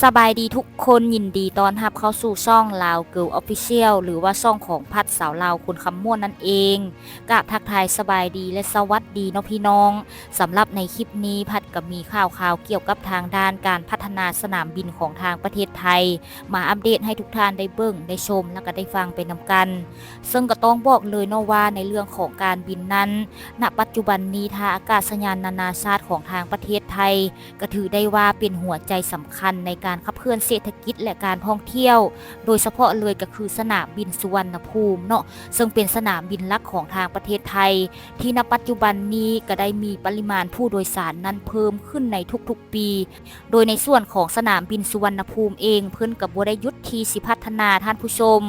ສະບາຍດີທຸກຄົນ, ຍິນດີຕ້ອນຮັບເຂົ້າສູ່ຊ່ອງ Lao Girl Official ຫຼືວ່າຊ່ອງຂອງພັດສາວລາວຄົນຄຳມ່ວນນັ້ນເອງ. ກາບທັກທາຍສະບາຍດີ ແລະ ສະຫວັດດີເນາະພີ່ນ້ອງ. ສຳລັບໃນຄລິບນີ້ ພັດກໍມີຂ່າວຄາວກ່ຽວກັບທາງດ້ານການພັດທະນາສະໜາມບິນຂອງທາງປະເທດໄທ ມາອັບເດດໃຫ້ທຸກທ່ານໄດ້ເບິ່ງ, ໄດ້ຊົມ ແລະ ກໍໄດ້ຟັງໄປນຳກັນ. ເຊິ່ງກໍຕ້ອງບອກເລີຍເນາະວ່າ ໃນເລື່ອງຂອງການບິນນັ້ນ ນະປັດຈຸບັນນີ້ ທ່າອາກາດສະຍານນານາຊາດຂອງທາງປະເທດໄທ ກໍຖືໄດ້ວ່າເປັນຫົວໃຈສຳຄັນໃນການຂັບເຄື່ອນເສດຖະກິດ ແລະ ການທ່ອງທ່ຽວ, ໂດຍສະເພາະເລີຍກໍຄືສະໜາມບິນສຸວັນນະພູມເນາະ, ເຊິ່ງເປັນສະໜາມບິນຫຼັກຂອງທາງປະເທດໄທ ທີ່ນະປັດຈຸບັນນີ້ກໍໄດ້ມີປະລິມານຜູ້ໂດຍສານນັ້ນເພີ່ມຂຶ້ນໃນທຸກໆປີ. ໂດຍໃນສ່ວນຂອງສະໜາມບິນສຸວັນນະພູມເອງ ເພິ່ນກໍບໍ່ໄດ້ຢຸດທີ່ຊິພັດທະນາ, ທ່ານຜູ້ຊົມ.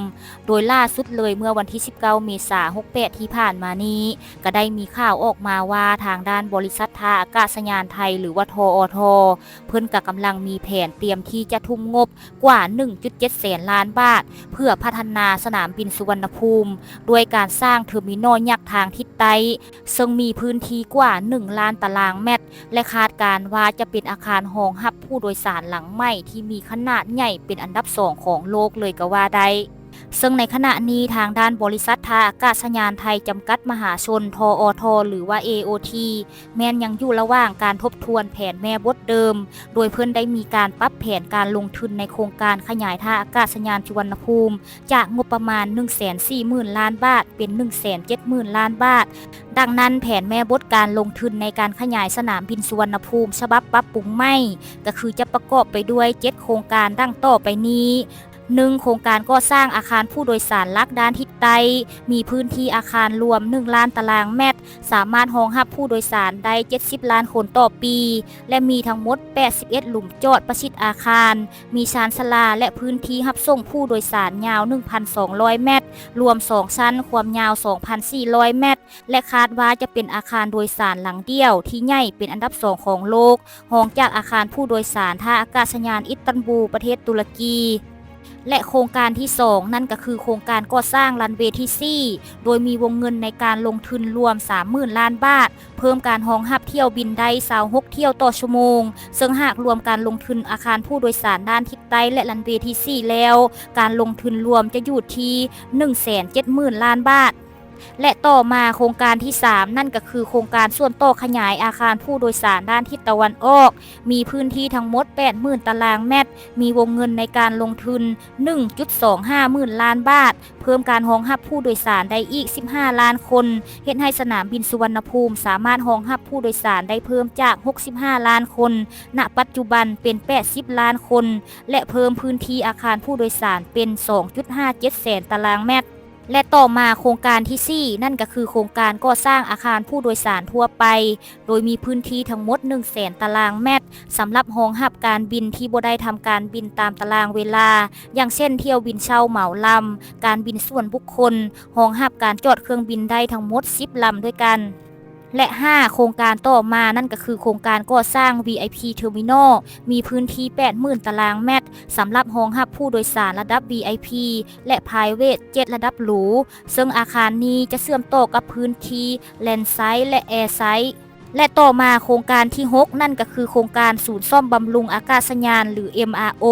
ໂດຍລ່າສຸດເລີຍເມື່ອວັນທີສິບເກົ້າ ເມສາ ຫົກແປດ ທີ່ຜ່ານມານີ້ ກໍໄດ້ມີຂ່າວອອກມາວ່າ ທາງດ້ານບໍລິສັດທ່າອາກາດສະຍານໄທ ຫຼືວ່າ ທອທ ເພິ່ນກໍກຳລັງມີແຜນຕຽມທີ່ຈະທຸ່ມງົບກວ່າ ໜຶ່ງຈຸດເຈັດແສນລ້ານບາດ ເພື່ອພັດທະນາສະໜາມບິນສຸວັນນະພູມ ດ້ວຍການສ້າງເທີມີນອລຍັກທາງທິດໃຕ້ ເຊິ່ງມີພື້ນທີ່ກວ່າ ໜຶ່ງລ້ານຕາລາງແມັດ ແລະ ຄາດການວ່າຈະເປັນອາຄານຮອງຮັບຜູ້ໂດຍສານຫຼັງໃໝ່ທີ່ມີຂະໜາດໃຫຍ່ເປັນອັນດັບສອງຂອງໂລກເລີຍກໍວ່າໄດ້. ເຊິ່ງໃນຂະນະນີ້ ທາງດ້ານບໍລິສັດທ່າອາກາດສະຍານໄທ ຈຳກັດມະຫາຊົນ ທອທ ຫຼືວ່າ ເອໂອທີ ແມ່ນຍັງຢູ່ລະຫວ່າງການທົບທວນແຜນແມ່ບົດເດີມ, ໂດຍເພິ່ນໄດ້ມີການປັບແຜນການລົງທຶນໃນໂຄງການຂະຫຍາຍທ່າອາກາດສະຍານສຸວັນນະພູມ ຈາກງົບປະມານ ໜຶ່ງແສນສີ່ໝື່ນລ້ານບາດ ເປັນ ໜຶ່ງແສນເຈັດໝື່ນລ້ານບາດ. ດັ່ງນັ້ນ, ແຜນແມ່ບົດການລົງທຶນໃນການຂະຫຍາຍສະໜາມບິນສຸວັນນະພູມ ສະບັບປັບປຸງໃໝ່ ກໍຄືຈະປະກອບໄປດ້ວຍ ເຈັດໂຄງການ ດັ່ງຕໍ່ໄປນີ້. ໜຶ່ງ, ໂຄງການກໍ່ສ້າງອາຄານຜູ້ໂດຍສານຫຼັກດ້ານທິດໃຕ້, ມີພື້ນທີ່ອາຄານລວມ ໜຶ່ງລ້ານຕາລາງແມັດ, ສາມາດຮອງຮັບຜູ້ໂດຍສານໄດ້ ເຈັດສິບລ້ານຄົນຕໍ່ປີ ແລະ ມີທັງໝົດ ແປດສິບເອັດ ຫຼຸມຈອດປະສິດອາຄານ, ມີຊານສາລາ ແລະ ພື້ນທີ່ຮັບສົ່ງຜູ້ໂດຍສານຍາວ ໜຶ່ງພັນສອງຮ້ອຍແມັດ, ລວມສອງຊັ້ນ, ຄວາມຍາວ ສອງພັນສີ່ຮ້ອຍແມັດ ແລະ ຄາດວ່າຈະເປັນອາຄານໂດຍສານຫຼັງດຽວທີ່ໃຫຍ່ເປັນອັນດັບສອງຂອງໂລກ, ຮອງຈາກອາຄານຜູ້ໂດຍສານທ່າອາກາດສະຍານອິດຕັນບູ ປະເທດຕຸລະກີ. ແລະ ໂຄງການທີສອງ ນັ້ນກໍຄືໂຄງການກໍ່ສ້າງຣັນເວທີສີ່ ໂດຍມີວົງເງິນໃນການລົງທຶນລວມ ສາມໝື່ນລ້ານບາດ, ເພີ່ມການຮອງຮັບຖ້ຽວບິນໄດ້ ຊາວຫົກຖ້ຽວຕໍ່ຊົ່ວໂມງ, ເຊິ່ງຫາກລວມການລົງທຶນອາຄານຜູ້ໂດຍສານດ້ານທິດໃຕ້ ແລະ ຣັນເວທີສີ່ແລ້ວ, ການລົງທຶນລວມຈະຢູ່ທີ່ ໜຶ່ງແສນເຈັດໝື່ນລ້ານບາດ. ແລະ ຕໍ່ມາໂຄງການທີສາມ ນັ້ນກໍຄືໂຄງການສ່ວນຕໍ່ຂະຫຍາຍອາຄານຜູ້ໂດຍສານດ້ານທິດຕາວັນອອກ, ມີພື້ນທີ່ທັງໝົດ ແປດໝື່ນຕາລາງແມັດ, ມີວົງເງິນໃນການລົງທຶນ ໜຶ່ງຈຸດສອງຫ້າໝື່ນລ້ານບາດ, ເພີ່ມການຮອງຮັບຜູ້ໂດຍສານໄດ້ອີກ ສິບຫ້າລ້ານຄົນ, ເຮັດໃຫ້ສະໜາມບິນສຸວັນນະພູມສາມາດຮອງຮັບຜູ້ໂດຍສານໄດ້ເພີ່ມຈາກ ຫົກສິບຫ້າລ້ານຄົນ ນະປັດຈຸບັນເປັນ ແປດສິບລ້ານຄົນ ແລະ ເພີ່ມພື້ນທີ່ອາຄານຜູ້ໂດຍສານເປັນ ສອງຈຸດຫ້າເຈັດແສນຕາລາງແມັດ. ແລະ ຕໍ່ມາໂຄງການທີສີ່ ນັ້ນກໍຄືໂຄງການກໍ່ສ້າງອາຄານຜູ້ໂດຍສານທົ່ວໄປ, ໂດຍມີພື້ນທີ່ທັງໝົດ ໜຶ່ງແສນຕາລາງແມັດ, ສຳລັບຮອງຮັບການບິນທີ່ບໍ່ໄດ້ທຳການບິນຕາມຕາລາງເວລາ, ຢ່າງເຊັ່ນ ຖ້ຽວບິນເຊົ່າເໝົາລຳ, ການບິນສ່ວນບຸກຄົນ, ຮອງຮັບການຈອດເຄື່ອງບິນໄດ້ທັງໝົດ ສິບລຳດ້ວຍກັນ. ແລະ ຫ້າ ໂຄງການຕໍ່ມາ ນັ້ນກໍຄືໂຄງການກໍ່ສ້າງ ວີໄອພີ ເທີມີນອລ, ມີພື້ນທີ່ ແປດໝື່ນຕາລາງແມັດ, ສຳລັບຮອງຮັບຜູ້ໂດຍສານລະດັບ ວີໄອພີ ແລະ ໄພຣເວດເຈັດ ລະດັບຫຼູ, ເຊິ່ງອາຄານນີ້ຈະເຊື່ອມຕໍ່ກັບພື້ນທີ່ ແລນໄຊ ແລະ ແອໄຊ. ແລະ ຕໍ່ມາໂຄງການທີຫົກ ນັ້ນກໍຄືໂຄງການສູນສ້ອມບຳລຸງອາກາດສະຍານ ຫຼື ເອັມອາໂອ,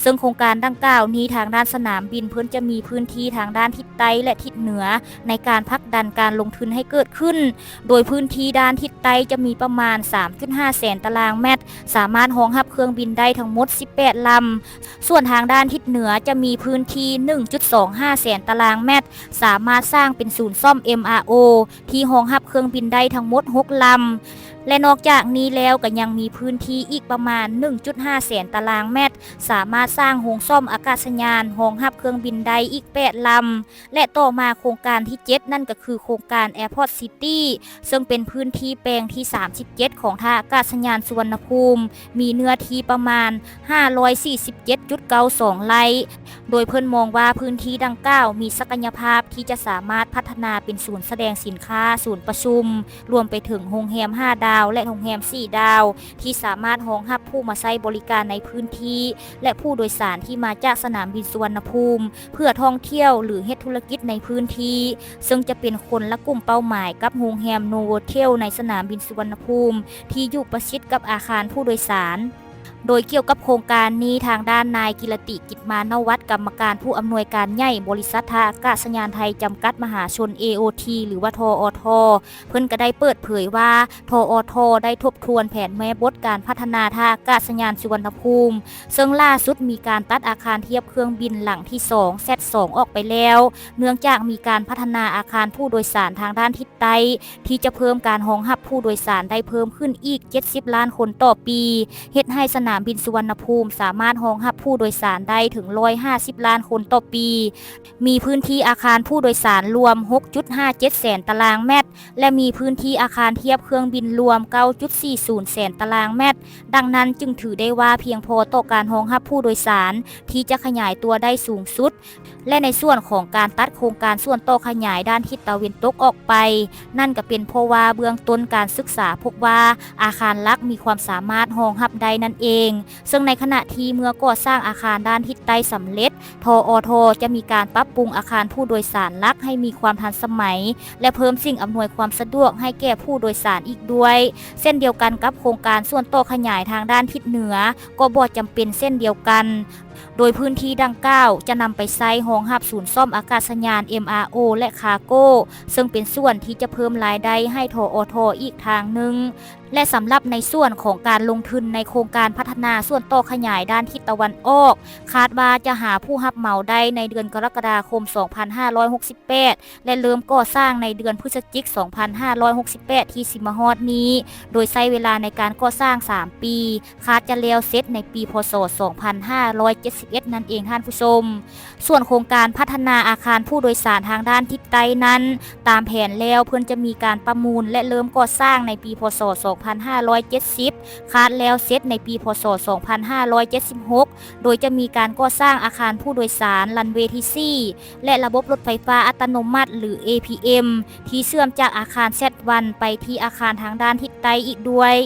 ເຊິ່ງໂຄງການດັ່ງກ່າວນີ້ ທາງດ້ານສະໜາມບິນເພິ່ນຈະມີພື້ນທີ່ທາງດ້ານທິດໃຕ້ ແລະ ທິດເໜືອ ໃນການຜັກດັນການລົງທຶນໃຫ້ເກີດຂຶ້ນ, ໂດຍພື້ນທີ່ດ້ານທິດໃຕ້ຈະມີປະມານ ສາມຈຸດຫ້າແສນຕາລາງແມັດ, ສາມາດຮອງຮັບເຄື່ອງບິນໄດ້ທັງໝົດ ສິບແປດລຳ. ສ່ວນທາງດ້ານທິດເໜືອຈະມີພື້ນທີ່ ໜຶ່ງຈຸດສອງຫ້າແສນຕາລາງແມັດ, ສາມາດສ້າງເປັນສູນສ້ອມ ເອັມອາໂອ ທີ່ຮອງຮັບເຄື່ອງບິນໄດ້ທັງໝົດ ຫົກລຳ. ແລະ ນອກຈາກນີ້ແລ້ວກໍຍັງມີພື້ນທີ່ອີກປະມານ ໜຶ່ງຈຸດຫ້າແສນຕາລາງແມັດ, ສາມາດສ້າງໂຮງສ້ອມອາກາດສະຍານຮອງຮັບເຄື່ອງບິນໄດ້ອີກ ແປດລຳ. ແລະ ຕໍ່ມາໂຄງການທີເຈັດ ນັ້ນກໍຄືໂຄງການ ແອພອດຊິຕີ້ ເຊິ່ງເປັນພື້ນທີ່ແປງທີສາມສິບເຈັດ ຂອງທ່າອາກາດສະຍານສຸວັນນະພູມ, ມີເນື້ອທີ່ປະມານ ຫ້າຮ້ອຍສີ່ສິບເຈັດຈຸດເກົ້າສອງໄຮ່, ໂດຍເພິ່ນມອງວ່າພື້ນທີ່ດັ່ງກ່າວມີສັກກະຍະພາບທີ່ຈະສາມາດພັດທະນາເປັນສູນສະແດງສິນຄ້າ, ສູນປະຊຸມ, ລວມໄປເຖິງໂຮງແຮມຫ້າດາວ ແລະ ໂຮງແຮມສີ່ດາວ ທີ່ສາມາດຮອງຮັບຜູ້ມາໃຊ້ບໍລິການໃນພື້ນທີ່ ແລະ ຜູ້ໂດຍສານທີ່ມາຈາກສະໜາມບິນສຸວັນນະພູມ ເພື່ອທ່ອງທ່ຽວ ຫຼື ເຮັດທຸລະກິດໃນພື້ນທີ່, ເຊິ່ງຈະເປັນຄົນລະກຸ່ມເປົ້າໝາຍກັບໂຮງແຮມໂນໂວເທວໃນສະໜາມບິນສຸວັນນະພູມ ທີ່ຢູ່ປະຊິດກັບອາຄານຜູ້ໂດຍສານ. ໂດຍກ່ຽວກັບໂຄງການນີ້ ທາງດ້ານນາຍ ກິລະຕິ ກິດມານະວັດ ກຳມະການຜູ້ອຳນວຍການໃຫຍ່ ບໍລິສັດທ່າອາກາດສະຍານໄທ ຈຳກັດມະຫາຊົນ ເອໂອທີ ຫຼືວ່າ ທອທ ເພິ່ນກໍໄດ້ເປີດເຜີຍວ່າ ທອທ ໄດ້ທົບທວນແຜນແມ່ບົດການພັດທະນາທ່າອາກາດສະຍານສຸວັນນະພູມ ເຊິ່ງລ່າສຸດມີການຕັດອາຄານທຽບເຄື່ອງບິນຫຼັງທີສອງ ແຊັດສອງ ອອກໄປແລ້ວ ເນື່ອງຈາກມີການພັດທະນາອາຄານຜູ້ໂດຍສານທາງດ້ານທິດໃຕ້ ທີ່ຈະເພີ່ມການຮອງຮັບຜູ້ໂດຍສານໄດ້ເພີ່ມຂຶ້ນອີກເຈັດສິບລ້ານຄົນຕໍ່ປີ, ເຮັດໃຫ້ສະໜາມບິນສຸວັນນະພູມສາມາດຮອງຮັບຜູ້ໂດຍສານໄດ້ເຖິງຮ້ອຍຫ້າສິບລ້ານຄົນຕໍ່ປີ, ມີພື້ນທີ່ອາຄານຜູ້ໂດຍສານລວມຫົກຈຸດຫ້າເຈັດແສນຕາລາງແມັດ ແລະ ມີພື້ນທີ່ອາຄານທຽບເຄື່ອງບິນລວມເກົ້າຈຸດສີ່ສູນແສນຕາລາງແມັດ. ດັ່ງນັ້ນຈຶ່ງຖືໄດ້ວ່າພຽງພໍຕໍ່ການຮອງຮັບຜູ້ໂດຍສານທີ່ຈະຂະຫຍາຍຕົວໄດ້ສູງສຸດ. ແລະ ໃນສ່ວນຂອງການຕັດໂຄງການສ່ວນຕໍ່ຂະຫຍາຍດ້ານທິດຕາເວັນຕົກອອກໄປ ນັ້ນກໍເປັນເພາະວ່າເບື້ອງຕົ້ນການສຶກສາພົບວ່າອາຄານຫຼັກມີຄວາມສາມາດຮອງຮັບໄດ້ນັ້ນເອງ, ເຊິ່ງໃນຂະນະທີ່ເມື່ອກໍ່ສ້າງອາຄານດ້ານທິດໃຕ້ສຳເລັດ, ທອທ ຈະມີການປັບປຸງອາຄານຜູ້ໂດຍສານຫຼັກໃຫ້ມີຄວາມທັນສະໄໝ ແລະ ເພີ່ມສິ່ງອຳນວຍຄວາມສະດວກໃຫ້ແກ່ຜູ້ໂດຍສານອີກດ້ວຍ. ເຊັ່ນດຽວກັນກັບໂຄງການສ່ວນຕໍ່ຂະຫຍາຍທາງດ້ານທິດເໜືອ ກໍບໍ່ຈຳເປັນເຊັ່ນດຽວກັນ. ໂດຍພື້ນທີ່ດັ່ງກ່າວຈະນຳໄປໃຊ້ຮອງຮັບສູນສ້ອມອາກາດສະຍານ ເອັມອາໂອ ແລະ ຄາໂກ, ເຊິ່ງເປັນສ່ວນທີ່ຈະເພີ່ມລາຍໄດ້ໃຫ້ ທອທ ອີກທາງໜຶ່ງ. ແລະ ສຳລັບໃນສ່ວນຂອງການລົງທຶນໃນໂຄງການພັດທະນາສ່ວນຕໍ່ຂະຫຍາຍດ້ານທິດຕາວັນອອກ, ຄາດວ່າຈະຫາຜູ້ຮັບເໝົາໄດ້ໃນເດືອນກໍລະກະດາຄົມ ສອງພັນຫ້າຮ້ອຍຫົກສິບແປດ ແລະ ເລີ່ມກໍ່ສ້າງໃນເດືອນພຶສຈິກ ສອງພັນຫ້າຮ້ອຍຫົກສິບແປດ ທີ່ຊິມາຮອດນີ້, ໂດຍໃຊ້ເວລາໃນການກໍ່ສ້າງສາມປີ. ຄາດຈະແລ້ວເສັດໃນປີ ພ.ສ. ສອງພັນຫ້າຮ້ອຍເຈັດສິບເອັດ ນັ້ນເອງທ່ານຜູ້ຊົມ. ສ່ວນໂຄງການພັດທະນາອາຄານຜູ້ໂດຍສານທາງດ້ານທິດໃຕ້ນັ້ນ, ຕາມແຜນແລ້ວເພິ່ນຈະມີການປະມູນ ແລະ ເລີ່ມກໍ່ສ້າງໃນປີ ພ.ສ. ສອງພັນຫ້າຮ້ອຍເຈັດສິບ, ຄາດແລ້ວເສັດໃນປີ ພ.ສ. ສອງພັນຫ້າຮ້ອຍເຈັດສິບຫົກ ໂດຍຈະມີການກໍ່ສ້າງອາຄານຜູ້ໂດຍສານ, ຣັນເວທີສີ່ ແລະ ລະບົບລົດໄຟຟ້າອັດຕະໂນມັດ ຫຼື ເອພີເອັມ ທີ່ເຊື່ອມຈາກອາຄານແຊັດວັນໄປທີ່ອາຄານທາງດ້ານທິດໃຕ້ອີກດ້ວຍ.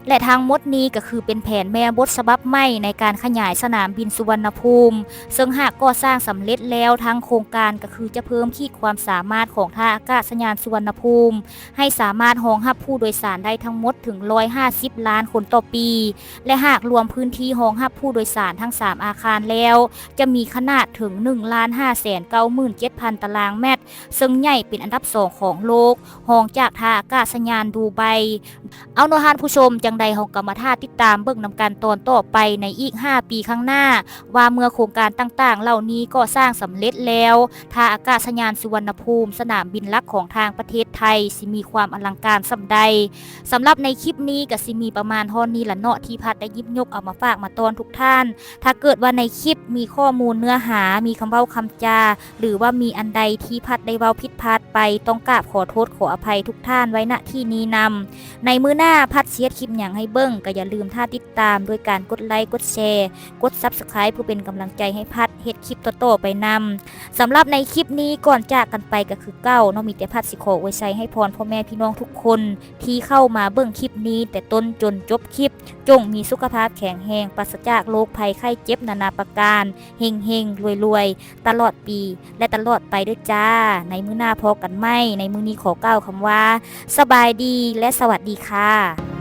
ແລະ ທັງໝົດນີ້ກໍຄືເປັນແຜນແມ່ບົດສະບັບໃໝ່ໃນການຂະຫຍາຍສະໜາມບິນສຸວັນນະພູມ, ເຊິ່ງຫາກກໍ່ສ້າງສຳເລັດແລ້ວ, ທັງໂຄງການກໍຄືຈະເພີ່ມຂີດຄວາມສາມາດຂອງທ່າອາກາດສະຍານສຸວັນນະພູມ ໃຫ້ສາມາດຮອງຮັບຜູ້ໂດຍສານໄດ້ທັງໝົດເຖິງຮ້ອຍຫ້າສິບລ້ານຄົນຕໍ່ປີ, ແລະ ຫາກລວມພື້ນທີ່ຮອງຮັບຜູ້ໂດຍສານທັງສາມອາຄານແລ້ວ, ຈະມີຂະໜາດເຖິງໜຶ່ງລ້ານຫ້າແສນເກົ້າໝື່ນເຈັດພັນຕາລາງແມັດ, ເຊິ່ງໃຫຍ່ເປັນອັນດັບສອງຂອງໂລກ, ຮອງຈາກທ່າອາກາດສະຍານດູໄບ. ເອົາເນາະທ່ານຜູ້ຊົມ, ຈັ່ງໃດເຮົາກໍມາຖ້າຕິດຕາມເບິ່ງນຳກັນຕອນຕໍ່ໄປໃນອີກຫ້າປີຂ້າງໜ້າ, ວ່າເມື່ອໂຄງການຕ່າງໆເຫຼົ່ານີ້ກໍ່ສ້າງສຳເລັດແລ້ວ, ທ່າອາກາດສະຍານສຸວັນນະພູມ, ສະໜາມບິນຫຼັກຂອງທາງປະເທດໄທ ຊິມີຄວາມອະລັງການສ່ຳໃດ. ສຳລັບໃນຄລິບນີ້ກໍຊິມີປະມານເທົ່ານີ້ລະເນາະ ທີ່ພັດໄດ້ຫຍິບຍົກເອົາມາຝາກມາຕ້ອນທຸກທ່ານ. ຖ້າເກີດວ່າໃນຄລິບມີຂໍ້ມູນເນື້ອຫາ, ມີຄຳເວົ້າຄຳຈາ ຫຼືວ່າມີອັນໃດທີ່ພັດໄດ້ເວົ້າຜິດພາດໄປ, ຕ້ອງກາບຂໍໂທດຂໍອະໄພທຸກທ່ານໄວ້ ນະ ທີ່ນີ້ນຳ. ໃນມື້ໜ້າພັດຊິເຮັດຄລິບຫຍັງໃຫ້ເບິ່ງ, ກໍຢ່າລືມຖ້າຕິດຕາມດ້ວຍການກົດໄລ, ກົດແຊ, ກົດ Subscribe ເພື່ອເປັນກຳລັງໃຈໃຫ້ພັດເຮັດຄລິບຕໍ່ໆໄປນຳ. ສຳລັບໃນຄລິບນີ້, ກ່ອນຈາກກັນໄປກໍຄືເກົ່າເນາະ, ມີແຕ່ພັດຊິຂໍອວຍໄຊໃຫ້ພອນພໍ່ແມ່ພີ່ນ້ອງທຸກຄົນທີ່ເຂົ້າມາເບິ່ງຄລິບນີ້ແຕ່ຕົ້ນຈົນຈົບຄລິບ, ຈົ່ງມີສຸຂະພາບແຂງແຮງ, ປາສະຈາກໂລກໄພໄຂ້ເຈັບນານາປະການ, ເຮັງໆ ລວຍໆ ຕະຫຼອດປີ ແລະ ຕະຫຼອດໄປເດີ້ຈ້າ. ໃນມື້ໜ້າພໍ້ກັນໃໝ່. ໃນມື້ນີ້ຂໍກ່າວຄຳວ່າ ສະບາຍດີ ແລະ ສະຫວັດດີຄ່ະ.